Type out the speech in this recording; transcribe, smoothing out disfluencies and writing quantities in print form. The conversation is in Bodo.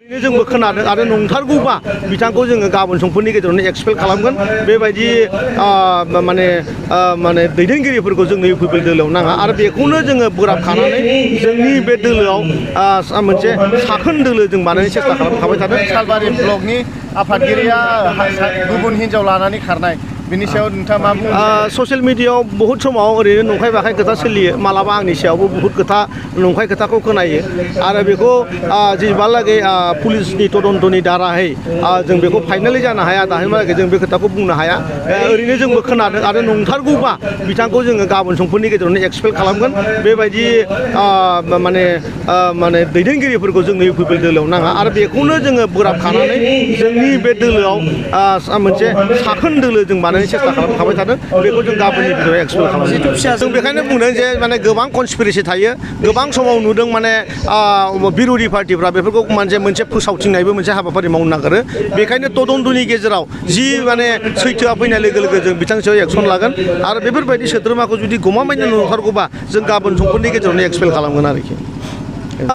जोंबो खोनादों आरो नंथारगौबा बिथांखौ जोङो गाबोन समफोरनि गेजेरावनो एक्सपेल खालामगोन बेबायदि माने दैदेनगिरिफोरखौ जोंनि इउपिपिएल दोलोआव नाङा आरो बेखौनो जोङो बोराबखानानै जोंनि बे दोलोआव मोनसे साखोन दोलो जों बानायनो सेस्था खालामखाबाय थादों। सालबारि ब्लकनि आफादगिरिया गुबुन हिनजाव लानानै खारनाय बिनि सायाव नोंथाङा मा बुङो? ससियेल मिडियायाव बहुत समाव ओरैनो नंखाय बाखाय खोथा सोलियो मालाबा आंनि सायावबो बहुत खोथा नंखाय खोथाखौ खोनायो आरो बेखौ जेसेबांलागै पुलिसनि तदन्तनि दाराहै जों बेखौ फाइनालि जानो हाया दासिमहालागै जों बे खोथाखौ बुंनो हाया। ओरैनो जोंबो खोनादों आरो नंथारगौबा बिथांखौ जोङो गाबोन समफोरनि गेजेरावनो एक्सपेल खालामगोन बेबायदि माने दैदेनगिरिफोरखौ जोंनि इउपिपिएल दोलोआव नाङा आरो बेखौनो जोङो बोराबखानानै जोंनि बे दोलोआव मोनसे साखोन दोलो जों बानायनो सेस्था खालामखाबाय थादों बेखौ जों गाबोननि बिथोराव एक्सपेल खालामगोन। जों बेखायनो बुंदों जे माने गोबां कनस्पिरेसि थायो गोबां समाव नुदों माने बिरोधि पार्टिफ्रा बेफोरखौ मोनसे फोसावथिंनायबो मोनसे हाबाफारि मावनो नागिरो बेखायनो तदन्तनि गेजेराव जि माने सैथोआ फैनाय लोगो लोगो जों बिथांनि सायाव एक्सन लागोन आरो बेफोरबायदि सोद्रोमाखौ जुदि गमामायैनो नंथारगौबा जों गाबोन समफोरनि गेजेरावनो एक्सपेल खालामगोन आरोखि।